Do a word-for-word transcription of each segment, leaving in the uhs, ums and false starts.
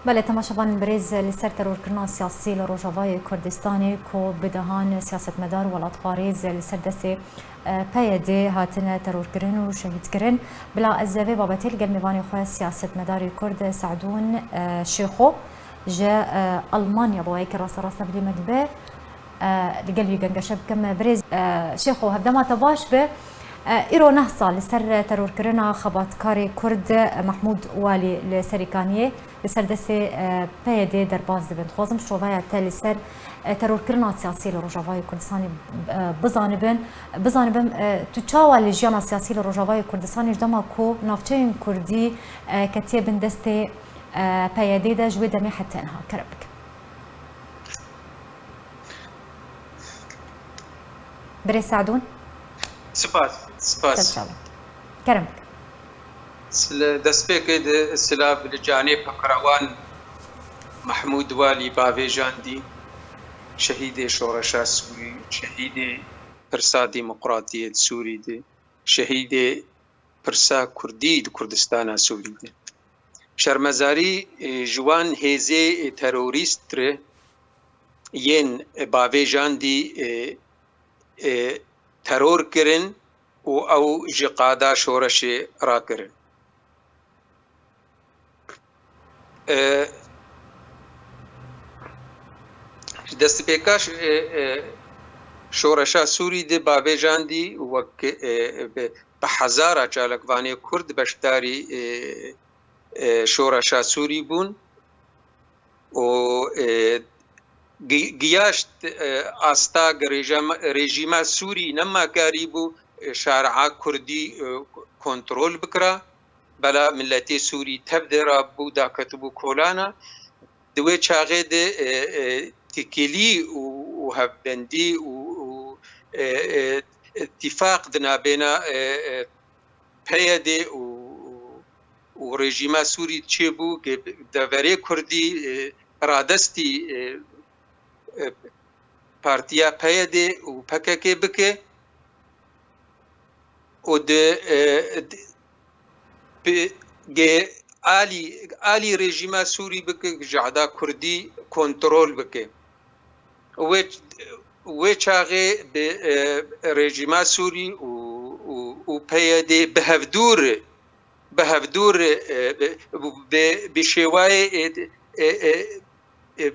Belê, temaşevanên birêz, li ser terorkirina siyasî li Rojavayê Kurdistanê ku bi dehan siyasetmedar û welatparêz li ser destê, e, P Y D hatine terorkirin û şehîdkirin. Bila ez vê babetê li gel mêvanê xwe siyasetmedarê Kurd Se'dûn, e, Şêxo ji, e, Almanya bi wayekî rasterast tevlî me dibe. E, li gel wî gengeşe bikim. Birêz, e, Şêxo, hevdema te baş be. E, îro neh sal li ser terorkirina xebatkarê Kurd, e, Mehmûd Walî li Serîkaniyê li ser destê, e, P Y D derbas dibin. Dixwazim şovaya te li ser, e, terorkirina siyasî li Rojavayê Kurdistanê, e, bizanibin, bizanibim, e, tu çawa li jiyana siyasî li Rojavayê Kurdistanê ji dema ku navçeyên Kurdî, e, ketiye bin destê, e, P Y D de ji wê demê heta niha? Kerem bikin. Birê Se'dûn? Spas, spas. Serçavan. Kerem bikin. Li destpêkê de silav li canê pekrewan Mehmûd Walî bavêjandî, şehîdê şoreşa Sûrî, şehîdê pirsa demokratiyê di Sûrî de, şehîdê pirsa Kurdî di Kurdistana Sûrî de. Şermezarî, e, ji wan hêzê, e, terorîst re yên, e, bavêjandî, e, e, teror kirin û ew ji qada şoreşê rakirin. E, ji destpêka ş-, e, e, şoreşa Sûrî de bavêjandî wek, e, bi, bi hezara çalakvanê Kurd beşdarî, e, e, şoreşa Sûrî bûn û, e, gi-, giyaşt, e, asta rejama-, rejîma Sûrî nema karîbû, e, şaria Kurdî, e, kontrol bikira. Bela miletê Sûrî tev de rabû, daketibû kolana. Di wê çaxê de, e, e, têkilî û, û hevbendî û, û, e, e, îtîfaq di nabêna, e, e, P Y D û, û, û rejîma Sûrî çêbû, ke deverê Kurdî, e, radestî, e, e, partiya P Y D û P K K bike û di, e, di, bi, ge alî, alî rejîma Sûrî bike, jehda Kurdî kontrol bike. Wê, wê çaxê bi, e, rejîma Sûrî û, û, û P Y D bi hevdûr, bi hevdûr, e, bi, bi, bi şêwayê, e, e, e, e,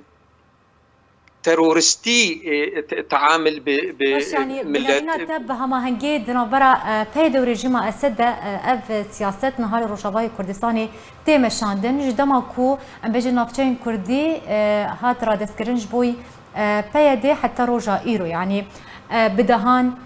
teroristî, e, te-, teamil bi, bi Baş, yanî, milet. Binêrîna te bi hemahengiyê di navbera, e, P Y D û rejîma Esed de, e, ev siyaset niha li Rojavayê Kurdistanê tê meşandin. Ji dema ku, em bêjin, navçeyên Kurdî, e, hat radestkirin ji bo, e, P Y D heta roja îro, yanî, e, bi dehan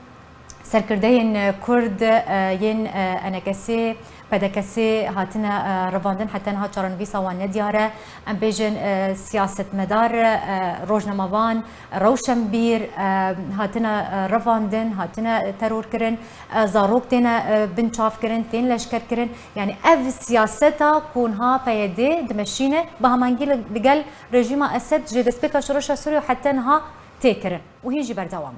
serkirdeyên Kurd, e, yên, e, E N K S, P D K S hatine, e, revandin, heta niha çarenivîsa wan nediyar e. Em bêjin, e, siyasetmedar, e, rojnamevan, rewşenbîr, e, hatine, e, revandin, hatine teror kirin, e, zarok têne, e, binçav kirin, tên leşker kirin. Yanî ev siyaseta ku niha P Y D dimeşîne, bi hemangî li, li gel rejîma Esed ji destpêka şoreşa Sûriyê heta niha tê kirin û hîn jî berdewam e.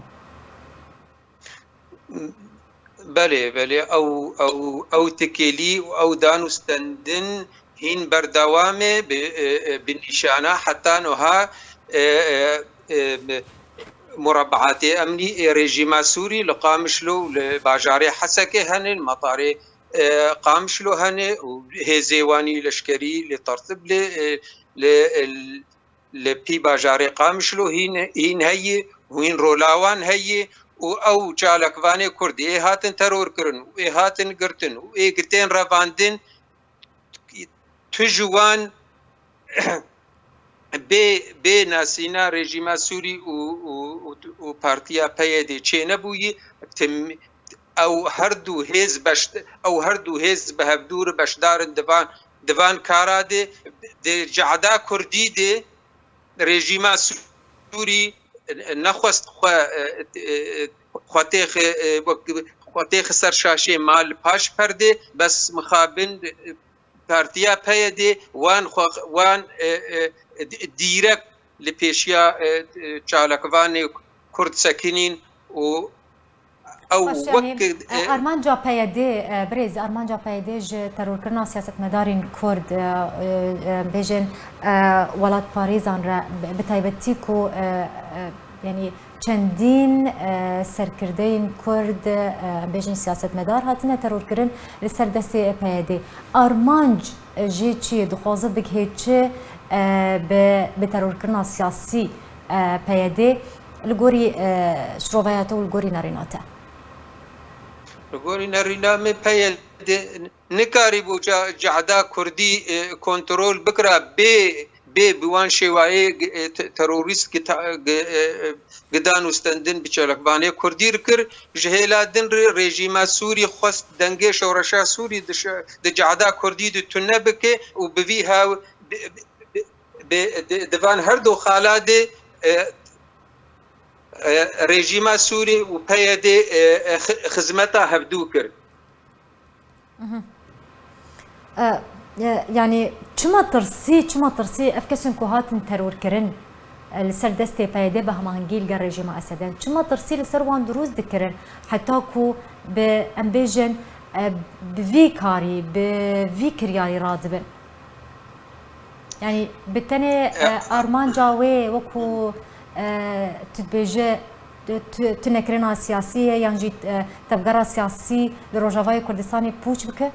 Belê, belê, ew, ew, ew tikêlî û ew dan û stendin hîn berdewam e, bi, e, e, bi nîşana heta niha, e, e, e, murabeatê emnî ê rejîma Sûrî li Qamişlo û li bajarê Hesekê hene, li metarê, e, Qamişlo hene û hêzê wanî leşkerî li Tertiblê, e, li, li pî bajarê Qamişlo hîn, hîn heye û hîn rola wan heye û ew çalakvanê Kurd ê hatin teror kirin û ê hatin girtin û ê girtên revandin, tu ji wan bê, bê nasîna rejîma Sûrî û, û, û, û partiya P Y D çênebûyî, tim-, ew her du hêz beş-, ew her du hêz bi hevdû re beşdar in di van, di van kara de, di cehda Kurdî de, rejîma Sûrî nexwest xwe, e, e, xwe têxe, e, wek, xwe têxe ser şaşê, ma li paş perdê, bes mixabin, e, partiya P Y D wan xwe, wan, e, e, di-, dîrek li pêşiya, e, e, çalakvanê Kurd sekinîn û Ew Baş, wek, yanî, e, e, armanca P Y D, e, birêz, armanca P Y D ji terorkirina siyasetmedarên Kurd, e, e, e, bêjin, e, welatparêzan re, bi, bi taybetî ku, e, e, yanî çendîn, e, serkirdeyên Kurd, e, bêjin siyasetmedar hatine terorkirin li ser destê P Y D. Armanc, e, jê çi ye? Dixwaze bigihê çi, e, bi, bi terorkirina siyasî, e, P Y D li gorî, e, şiroveya te û li gorî nerîna te? Li gorî nerîna min P Y D nikarîbû ca-, cehda Kurdî, e, kontrol bikira bê, bê bi wan şêwayê, e, te-, terorîst gita-, gi-, e, e, gidan û stendin bi çalakvanê Kurdî dikir. Ji hêla din re rejîma Sûrî xwest dengê şoreşa Sûrî di şe-, di cehda Kurdî di tune bike û bi vî haw-, bi, bi, bi, bi, di, di van her du xala de, e, e, rejîma Sûrî û P Y D, e, e, xi-, xizmeta hevdû kir. Mhm. E, e, yanî çima tirsî, çima tirsî ev kesên ku hatin terorkirin, e, li ser destê P Y D bi hemahengî li gel rejîma Esedê, çima tirsî li ser wan dirûst dikirin, heta ku bi, em bêjin, e, bi vî karî, bi vî kiryarî radibin? Yanî bi tenê, e, armanca wê wekû, e, tu dibêje, tu, tu, tunekirina siyasî ye yan jî, e, tevgera siyasî li Rojavayê Kurdistanê pûç bike?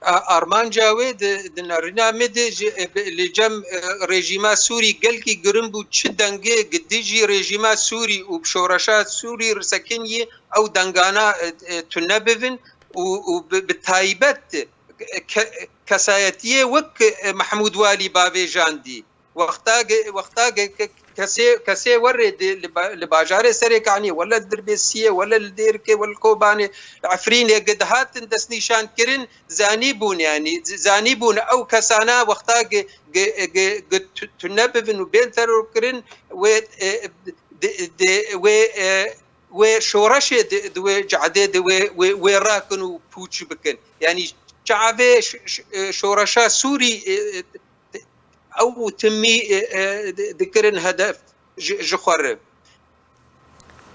A-, armanca wê di, di nerîna me de ji, e, bi, li cem, e, rejîma Sûrî gelkî girin bû, çi dengê gi dijî rejîma Sûrî û bi şoreşa Sûrî risekiniye, ew dengana, e, e, tune bibin û, û bi, bi taybet ke-, kesayetiyê wek, e, Mehmûd Walî bavêjandî. Wexta ge-, wexta ge-, ke-, kesê, kesê werê di, li ba-, li bajarê Serêkaniyê, wele li Dirbêsiyê, wele li Dêrikê, wele li Kobanê, li Efrînê, ge dihatin destnîşankirin, zanîbûn, yanî, z-, zanîbûn ew kesana wexta ge-, ge-, ge-, ge tu-, tune bibin û bên terorkirin, wê, e, di, di, wê, e, wê şoreşê di, di wê cehdê de wê, wê, wê rakin û pûç bikin. Yanî çavê ş-, ş-, e, şoreşa Sûrî, e, e, ew timî, e, e, di-, dikirin hedef ji, ji xwe re.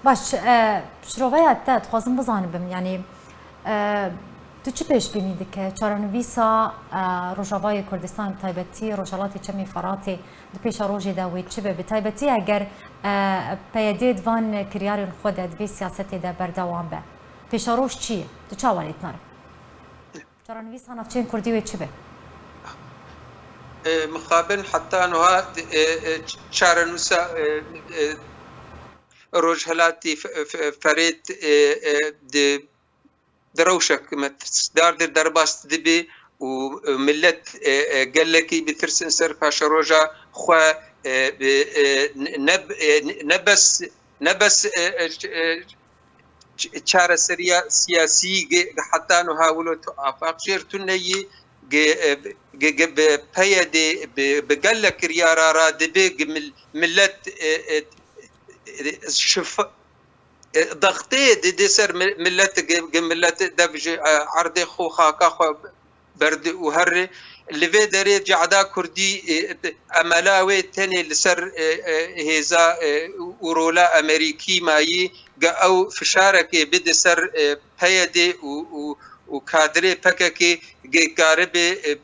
Baş, e, şiroveya te dixwazim bizanibim, yanî, e, tu çi pêşbînî dike? Çarenivîsa, e, Rojavayê Kurdistan, bi taybetî Rojhelatê Çemê Feratê di pêşerojê de wê çi be? Bi taybetî eger, e, P Y D di van kiryarên xwe de, di vê siyasetê de berdewam be, pêşeroj çi ye? Tu çawa lê dinere? Çarenivîsa navçeyên Kurdî wê çi be? E, mixabin heta niha, e, e, ç-, çarenivîsa, e, e, Rojhelatî F-, F-, Ferêt, e, e, di, di rewşek metirsdar de derbas dibe û, e, millet, e, e, gelekî bitirsin ser paşeroja xwe, e, bi, e, ne, e, ne bes, ne bes, e, e, ç-, e, ç-, çareseriya siyasî ge, ge heta niha wilo tu afaq jêr tune yî, ge, e, ge, ge bi P Y D, bi, bi gelek kiryara ra dibe ge mil-, millet, e, e, e, şifa-, e, dextê dide ser mi-, millet, ge, ge millet dev ji, e, erdê xwe, xaka xwe berde û herre. Li vê derê cehda Kurdî, e, emela wê tenê li ser, e, e, hêza, e, û rola Amerîkî mayî, ge ew fişarekê bide ser, e, P Y D û, û, û kadrê P K K ge karibe, e,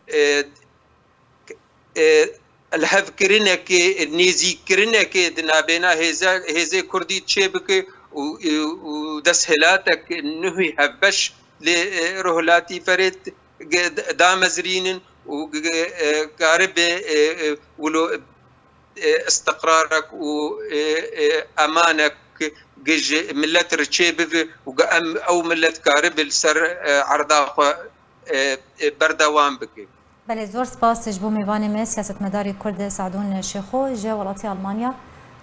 e, e, lihevkirinekê, nêzîkkirinekê di nabêna hêza, hêzê Kurdî çêbike û, û, û desthilatek nihî hevbeş li, e, Rojhilatî Ferêt ge-, damezrînin û ge-, ge-, e, karibe, e, e, wilo, e, istiqrarek û, e, e, emanek ge ji millet re çêbibe û ge em, ew millet karibe li ser, e, erda xwe, e, e, berdewam bike. Belê, zor spas ji bo mêvanê me, siyasetmedarê Kurd Sadûn Şêxo ji welatê Almanya.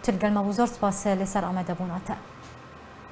Tu li gel me bû, zor spas lê ser amadebûna te.